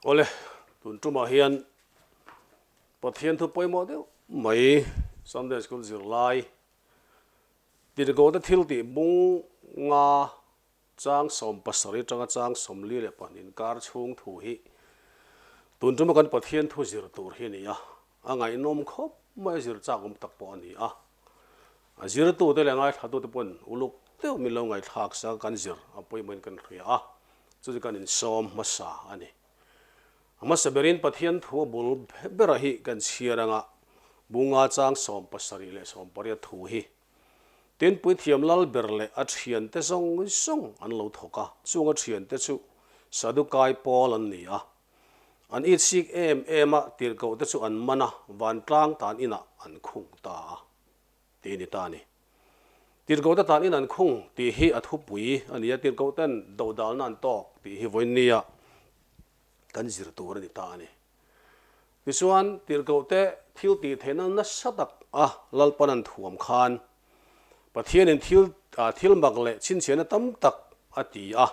Awle, tun tumah hian Pathian thu pawimawh deuh mai Sunday School zirlai Tirhkohte thil tih bung nga chang 70 atanga chang 42 inkar chhung thu hi tun tuma kan Pathian thu zir tur hi a ni a, a ngaihnawm khawp mai a zir chak awm tak pawh a ni a. A zirtute leh ngaithlatute pawn uluk deuh min lo ngaihthlak sa kan zir a pawimawhin kan hria a, chu chu kan insawm hmasa a ni. A hmasa berin Pathian thu a bul bera hi kan chhiar anga bunga chang 70 leh 80 thu hi Tin Puithiam lal ber leh a thiante zawng zawng an lo thawk a, chung a thiante chu Sadukai pawl an ni a. An itsik em em a, tirhkohte chu an man a, vantlang tan inah an khung ta a, tih a ni ta a ni. Tirhkohte tan in an khung tih hi a thupui a ni a, tirhkohten dodalna an tawk tih hi vawiinnia kan zir tur a ni ta a ni. Tichuan, tirhkohte thil tih theihna nasa tak a Lalpan an thuam khan Pathianin thil thil mak leh chhinchhiahna tam tak a ti a,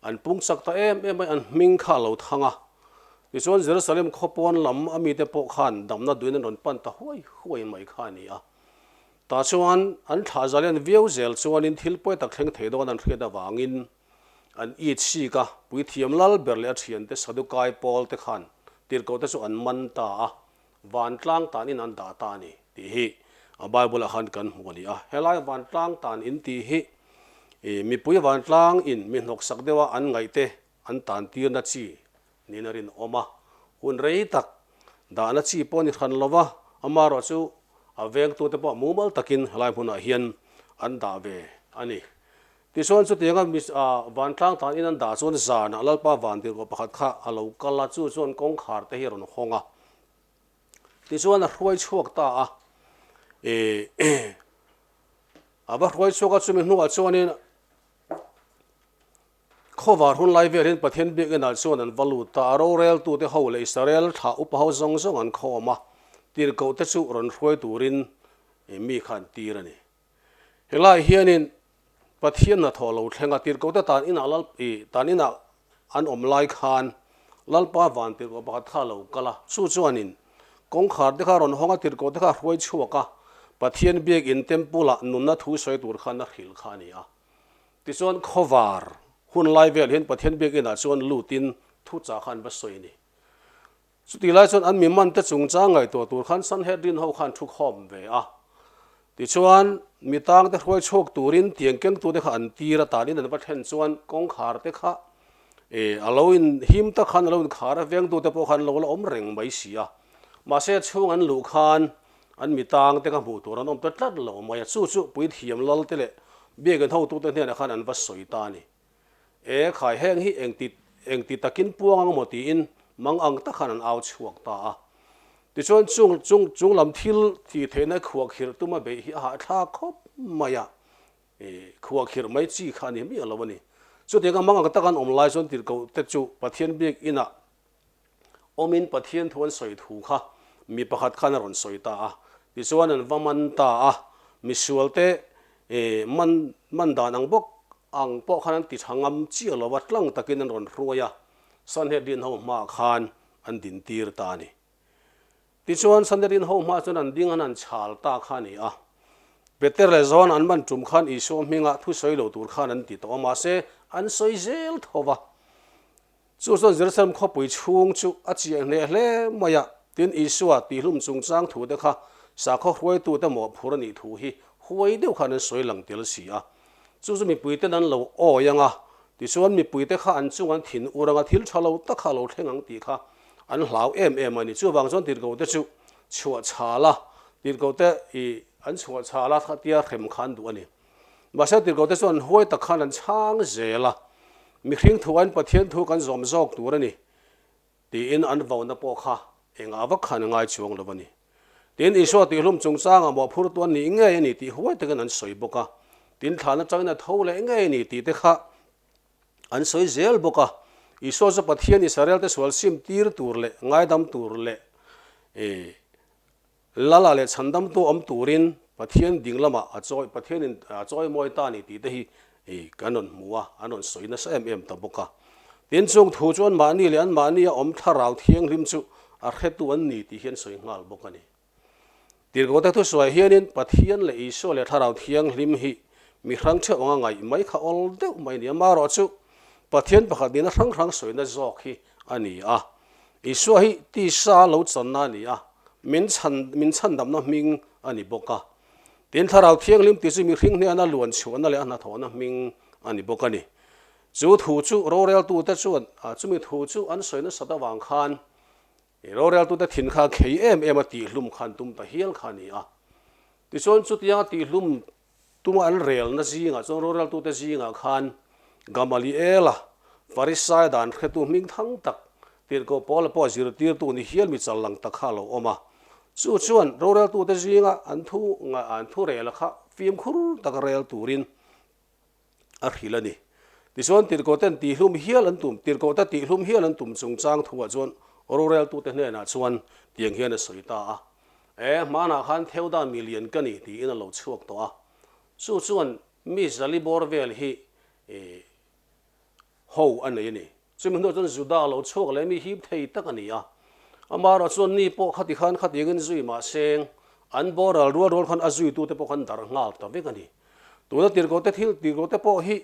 an pung chak ta em em mai, an hming kha a lo thang a. Tichuan Jerusalem khaw pawn lam a mite pawh khan damna duin an rawn pan ta huai huai mai kha a ni a. Tah chuan an thlah zalian viau zel chuanin thil pawi tak thleng thei dawn an hriat avangin an it sik a, puithiam lal ber leh a thiante Sadukai pawl te khan tirhkohte chu an man ta a, Vantlang tan in an dah ta a ni tih hi a Bible ah khan kan hmu a ni a. Helai vantlang tan in tih hi mipui vantlang in mi hnawksak deuha an ngaih te an tan tirna chi niin a rinawm a. Hun rei tak dahna chi pawh ni hran lova, amaherawh chu a vengtute pawh mumal takin helai hmunah hian an dah ve a ni. Tichuan chutianga vantlang tan in an dah chuan zanah Lalpa vantirhkoh pakhat kha a lo kal a, chu chuan kawngkhar te hi a rawn hawng a. Tichuan a hruai chhuak ta a, a va hruai chhuak a, chumi hnuah chuanin khawvar hun lai vel hian Pathian biakinah chuan an va lut ta a, roreltute ho leh Israel thlah upa ho zawng zawng an khawm a, tirhkohte chu rawn hruai turin mi kha an tir a ni. Helai hianin Pathian hnathawh lo thleng a, tirhkohte tan inah lal ih tan inah an awm lai khan Lalpa van tirhkoh pakhat kha a lo kal a, chu chuanin kawngkhar te kha a rawn hawng a, tirhkoh te kha a hruai chhuak a, Pathian biakin temple ah nunna thu sawi tur khan a hrilh kha a ni a. Tichuan khawvar hun lai vel hian Pathian biakinah chuan lutin thuchah kha an va sawi a ni. Chutih lai chuan an mi mante chungchang ngaihtuah tur khan Sanhedrin ho khan thu khawm ve a. Tichuan, mi tangte hruai chhuak turin tiang kengtute kha an tir a, tanin an va thlen chuan kawngkhar te kha a lo in him tak khan a lo inkhar a, vengtute pawh khan lo la awm reng mai si a. Mahse, a chhung an luh khan an mi tangte kha hmuh tur an awm ta tlat lo mai a, chu chu puithiam lalte leh biakinn hotute hnenah khan an va sawi ta a ni. E khai heng hi engti engti takin puang ang maw tiin mang ang tak khan an au chhuak ta a. Tichuan chung chung chung lam thil tih theihna khuahkhirh tuma beih hi a hahthlak khawp mai a, e khuahkhirh mai chi kha a ni miah lo a ni. Chutianga mang ang tak an awm lai chuan tirhkoh te chu Pathian biak inah awmin Pathian thu an sawi thu kha mi pakhat khan a rawn sawi ta a, tichuan an va man ta a, misualte man man dan ang bawk ang pawh khan an ti tha ngam chiah lo a, tlang takin an rawn hruai a, Sanhedrin ho hmaah khan an din tir ta a ni. Tichuan Sanhedrin ho hmaah chuan an ding an han chhal ta kha a ni a, Peter leh John an man tum khan Isua hminga thusawi lo tur khan an ti tawh a, mahse an sawi zel tho va. Chu chuan Jerusalem khawpui chhung chu a chiah hneh hle mai a, tin Isua tihlum chungchang thute kha sakhaw hruaitute mawhphur a nih thu hi huai deuh khan an sawi lang tel si a. Chu chu mipuiten an lo awi ang a, tichuan mipuite kha an chung an thin ur ang a, thil tha lo tak kha a lo thleng ang tih kha an hlau em em a ni. Chuvang chuan tirhkohte chu chhuah chhal a, tirhkohte ih an chhuah chhal a tia hrem kha an duh a ni. Mahse tirhkohte chuan huai tak khan an chhang zel a, mihring thu aiin Pathian thu kan zawm zawk tur a ni tiin an vauna pawh kha engah vak khan a ngai chuang lo a ni. Tin, Isua tihhlum chungchangah mawhphur tu an nih ngei a ni tih huai takin an sawi bawk a, tin thlan atangin a tho leh ngei a ni tih te kha an sawi zel bawk a. Isua chu Pathian Israelte sual sim tir tur leh ngaidam tur leh Lala leh chhandamtu awm turin Pathian ding lamah a chawi, Pathianin a chawimawi ta a ni tih te hi kan rawn hmu a, an rawn sawi nasa em em ta bawk a. Tin, chung thu chu anmahni leh anmahnia awm thlarau thianghlim chu a hretu an ni tih hi an sawi nghal bawk a ni. Tirhkohte thusawiah hianin Pathian leh Isua leh Thlarau Thianghlim hi mi hrang theuh anga ngaih mai kha awl deuh mai a ni. Amaherawh chu Pathian pakhat nihna hrang hrang sawina zawk hi a ni a. Isua hi tisa lo channa a ni a, min chhan min chhandamna hming a ni bawk a. Tin, Thlarau Thianghlim tih chu mihring hnena luan chhuahna leh a hnathawhna hming a ni bawk a ni. Chu thu chu roreltute chuan chumi thu chu an sawi nasat avang khan I roreltute thin kha khei em em a tihhlum khan tum ta hial kha a ni a. Tichuan chutianga tihhlum tuma an relna zingah chuan roreltute zingah khan Gamaliela, Farisai dan hretu hming thang tak, tirhkoh Paula pawh zirtirtu ni hial mi chal lang tak kha a lo awm a. Chu chuan roreltute zinga an thu an thu rela kha fimkhur taka rel turin a hrilh a ni. Tichuan tirhkohten tihhlum hial an tum, tirhkohte tihhlum hial an tum chungchang thuah chuan roreltute hnenah chuan tiang hian a sawi ta a, E, hmanah khan Theuda mi lian ka ni tiin a lo chhuak tawh a. Chu chuan mi zali bawr vel hi ho a nei a ni. Chumi hnuah chuan Juda a lo chhuak leh mi hip thei tak a ni a. Amaherawh chuan ni pawh khati khan khatiangin zui mahse an boral rual rual khan a zuitute pawh khan darh nghal ta vek a ni. Tuna tirhkohte thil tirhkohte pawh hi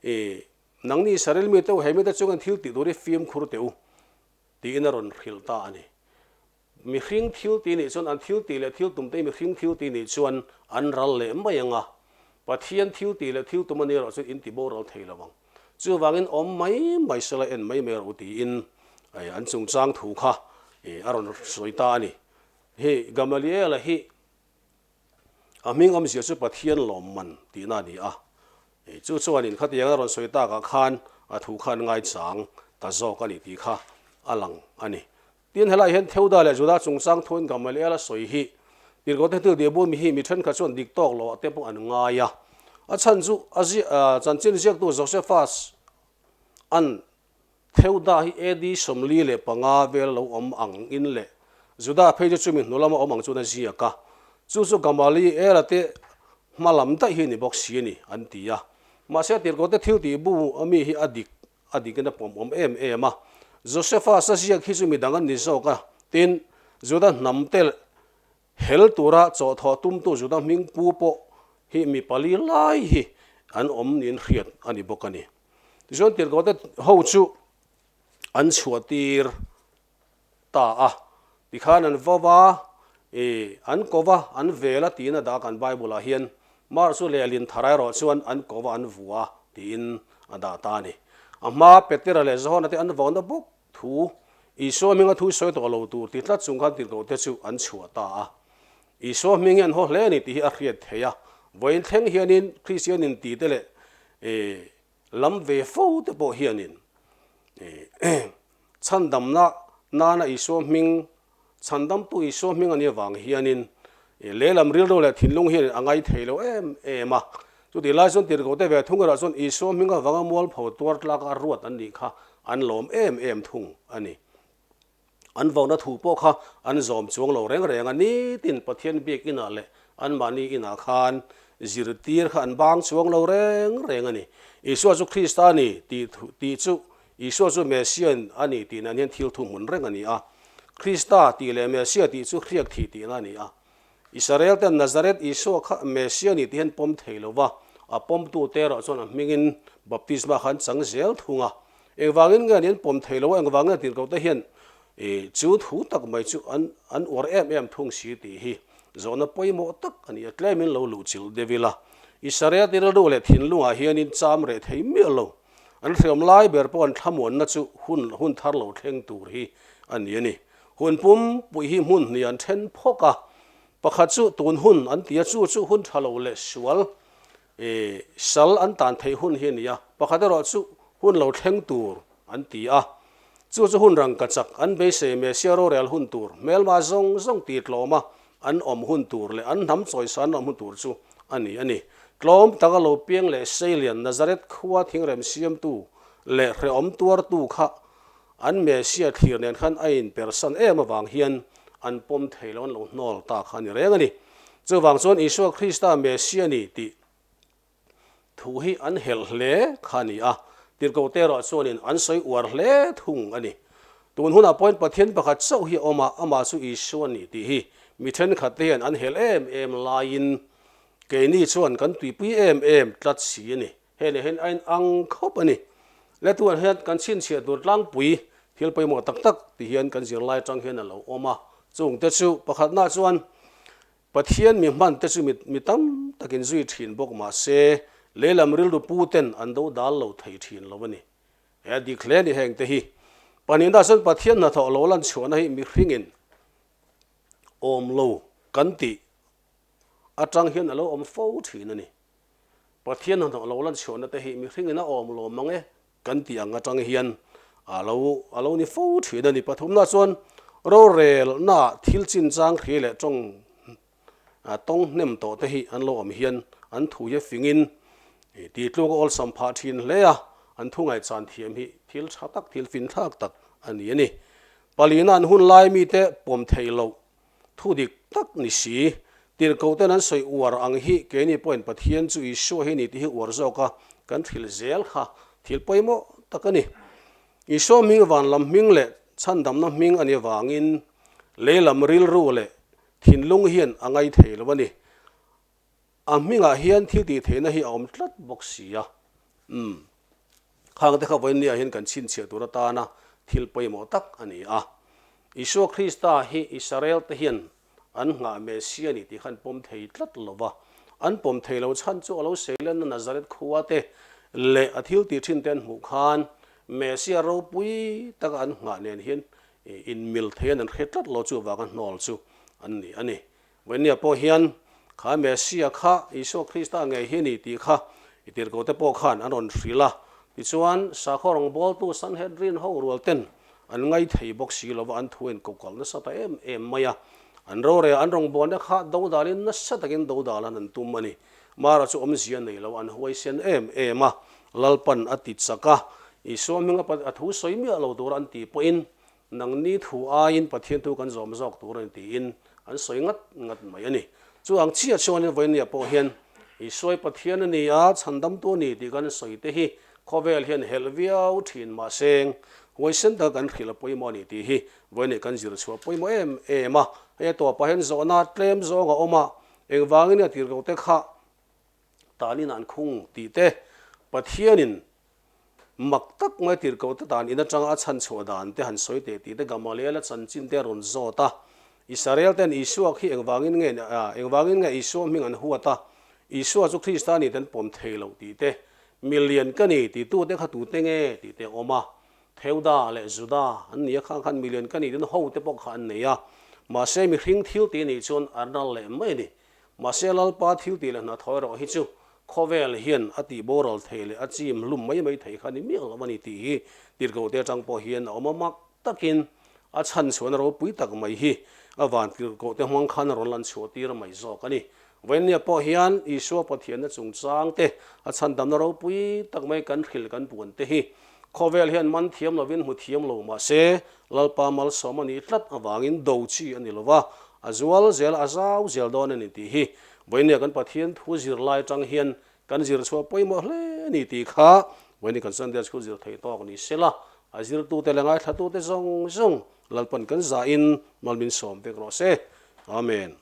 i nangni Israel mite u he mite chungin thil tih tur hi fimkhur teh u tiin a rawn hrilh ta a ni. Mihring thil tih nih chuan an thil tih leh thil tum te hi mihring thil tih nih chuan an ral leh mai ang a, Pathian thil tih leh thil tum a ni erawh chuan in ti boral thei lo ang. Chuvangin awm mai mai sela en mai mai rawh u tiin an chungchang thu kha a rawn sawi ta a ni. Hei Gamaliel-a hi A hming awmzia chu Pathian lawmman tihna a ni a. Chu chuanin khatiang a rawn sawi takah khan a thu khan ngaichang ta zawk a ni tih kha a lang a ni. Tin, helaiah hian Theuda leh Juda chungchang thuin Gamaliel a sawi hi Tirhkohte thil tih bul mi hi mi thenkhat chuan dik tawk loh ah te pawh an ngai a. A chhan chu a chanchin ziaktu Josephus an Theuda hi AD 45 vel lo awm ang in leh Juda phei chu chumi hnu lama awm ang chuan a ziak a, chu chu Gamaliel-a te hma lam daih hi ni bawk si a ni, an ti a. Mahse tirhkohte thil tih bu a mi hi a dik a dikin a pawm awm em em a. Josephus a ziak hi chu mi dang an ni zawk a, tin, Juda hnam te hel tura chawhthawh tumtu Juda hming pu pawh hi mi pali lai hi an awm niin hriat a ni bawk a ni. Tichuan tirhkohte ho chu an chhuah tir ta a, tikhan an vo va, ih an ko va, an vel a tiin a dah a kan Bible ah hian, Mar chu lehlin thar erawh chuan an ko va an vua tiin a dah ta a ni. A hma Petera leh Johana te an vona bawk thu, Isua hminga thu sawi tawh lo tur ti tlat chung khan tirhkohte chu an chhuah ta a. Isua hming hi an haw hle a ni tih hi a hriat theih a, vawiin thleng hianin Kristian intite leh lam ve fo te pawh hianin chhandamna nana Isua hming, chhandamtu Isua hming a nih avang hianin lehlam rilru leh thinlung hianin a ngai thei lo em em a. Chutih lai chuan tirhkohte ve thung erawh chuan Isua hming avanga mualpho tuar tlaka ruat an nih kha an lawm em em thung a ni. An vauna thu pawh kha an zawm chuang lo reng reng a, nitin Pathian biak inah leh anmahni inah khan zirtir kha an bang chuang lo reng reng a ni. Isua chu Krista a ni tih tih chu Isua chu Messiah a ni tih nan hian thil thu hmun reng a ni a. Krista tih leh Messiah tih chu hriak thih tihna a ni a. Israel ten Nazareth Isua kha Messiah a ni tih hian pawm thei lo va, a pawmtute erawh chuan a hmingin baptisma kha an chang zel thung a. Engvangin nge an inpawm thei lo a, engvangin a tirhkohte hian chu thu tak mai chu an an uar em em thung si tih hi zawhna pawimawh tak a ni a, tlemin lo luhchilh deuh ila. Israel te rilru leh thinlungah hianin cham reh thei miah lo. An hriam lai ber pawh an thlamuanna chu hun hun thar lo thleng tur hi a ni a ni. Hun pum pui hi hmun hnih an then phawk a, pakhat chu tun hun an ti a, chu chu hun tha lo leh sual sal an tan theih hun hi a ni a, pakhat erawh chu hun lo thleng tur an ti a, chu chu hun rangka chak an beisei Messia rorel hun tur, hmelma zawng zawng ti tlawma an awm hun tur leh an hnam chawisa an awm hun tur chu a ni a ni. Tlawm taka lo piang leh seilian Nazareth khua thingrem siamtu leh hrehawm tuartu kha An Messiah thlir nen khan a inpersan em avang hian an pawm thei lo, an lo hnawl ta kha a ni reng a ni. Chuvang chuan Isua Krista Messiah ni tih thu hi an helh hle kha a ni a. Tirhkohte erawh chuanin an sawi uar hle thung a ni. Tun hunah pawhin Pathian pakhat chauh hi a awm a, amah chu Isua a ni tih hi mi thenkhatte hian an helh em em laiin keini chuan kan tuipui em em tlat si a ni. Hei leh hian a inang khawp a ni. Letuan hian kan chhinchhiah tur tlangpui thil pawimawh tak tak ti hian kan zirlai atang hian a lo awm a. Chungte chu pakhatnaah chuan Pathian mi hman te chu mi tam takin zui thin bawk mah se, lehlam rilru pu ten an do dal lo thei thin lo a ni. He a dik hle a ni heng te hi. Pahnihna chuan Pathian hnathawh lo lan chhuahna hi mihringin awm lo kan tih atang hian a lo awm fo thin a ni. Pathian hnathawh lo lan chhuahna te hi mihringin a awm lo mang e Kan tih ang atang hian a lo a lo ni fo thin a ni. Pathumna chuan rorelna thil chinchang hri leh tawng tawng hnem tawh te hi an lo awm hian an thu hi a fingin tih tluk a awlsam phah thin hle a, an thu ngaihchan thiam hi thil tha tak, thil finthlak tak a ni a ni. Palina an hun lai mite pawm theih loh Thu dik tak ni si, tirhkoh ten an sawi uar ang hi keini pawhin Pathian chu Isua hi ni tih hi uar zawk a, kan thil zel kha thil pawimawh tak a ni. Isua hming van lam hming leh chhandamna hming a nih avangin lei lam rilru leh thinlung hian a ngai thei lo a ni. A hmingah hian thil tih theihna hi a awm tlat bawk si a. Umm. Khang te kha vawinia hian kan chhinchhiah tur atana thil pawimawh tak a ni a. Isua Krista hi Israel te hian an nghah Messia a ni tih kha an pawm thei tlat lo va. An pawm thei lo chhan chu a lo seilenna Nazareth khua te leh a thil tih thin te an hmuh khan Messia ropui taka an nghah nen hian inmil thei an an hre tlat lo chuvanga hnawl chu an ni a ni. Vawnia pawh hian kha Messia kha Isua Krista ngei hi a ni tih kha i tirhkohte pawh khan an rawn hrilh a. Tichuan, sakhaw rawngbawltu Sanhedrin ho rual ten an ngai thei bawk si lova an thu in kokalh nasa ta em em mai a. An rorel an rawngbawlna kha dodalin nasa takin dodalan an tum a ni. Mara chu awmzia nei lo an huaisen em em a, Lalpan a ti chak a, Isua hminga a thu sawi miah lo tura an tih pawhin Nangni thu aiin Pathian thu kan zawm zawk tur a ni tiin an sawi ngat ngat mai a ni. Chu ang chiah chuanin vawinia pawh hian Isuai Pathian a ni a, chhandamtu a ni tih kan sawi te hi khawvel hian helh viau thin mahse huaisen taka kan hrilh a pawimawh a ni tih hi vawinia kan zir chhuah pawimawh em em a. Hei a tawpah hian zawhna tlem zawng a awm a, engvangin a tirhkohte kha tanin an khung tih te Pathianin Mak tak mai tirhkohte dan in atanga a chhan chhuah dan te han sawi teh tih te Gamaliel-a chanchin te a rawn zawt a. Israel ten Isua khi engvangin nge engvangin nge Isua hming an huat a, Isua chu Krista ni ten pawm thei loh tih te, milian ka ni ti tute kha tute nge tih te a awm a. Theuda leh Juda an ni a khang khan milian ka ni tin ho te pawh kha an nei a. Mahse mihring thil tih nih chuan a ral leh mai a ni. Mahse Lalpa thil tih leh hnathawh erawh hi chu khawvel hian a tih boral thei leh a chim hlum mai mai thei kha ni miah lo a ni tih hi tirhkohte atang pawh hian a awm a mak takin a chhan chhuahna ropui tak mai hi a van tirhkohte hmang khan a rawn lan chhuah tir mai zawk a ni. Vawinia pawh hian Isua Pathianna chungchang te a chhandamna ropui tak mai kan hrilh kan puan te hi khawvel hian man thiam lovin hmu thiam lo mahse Lalpa malsawm a nih tlat avangin do chi a ni lo va, a zual zel a zau zel dawn a ni tih hi vawinia kan Pathian thu zir lai atang hian kan zir chhuah pawimawh hle a ni tih kha vawinia kan Sunday School zir thei tawk ni se la, a zirtute leh ngaithlatute zawng zawng Lalpan kan zahin mal min sawm vek rawh se. Amen.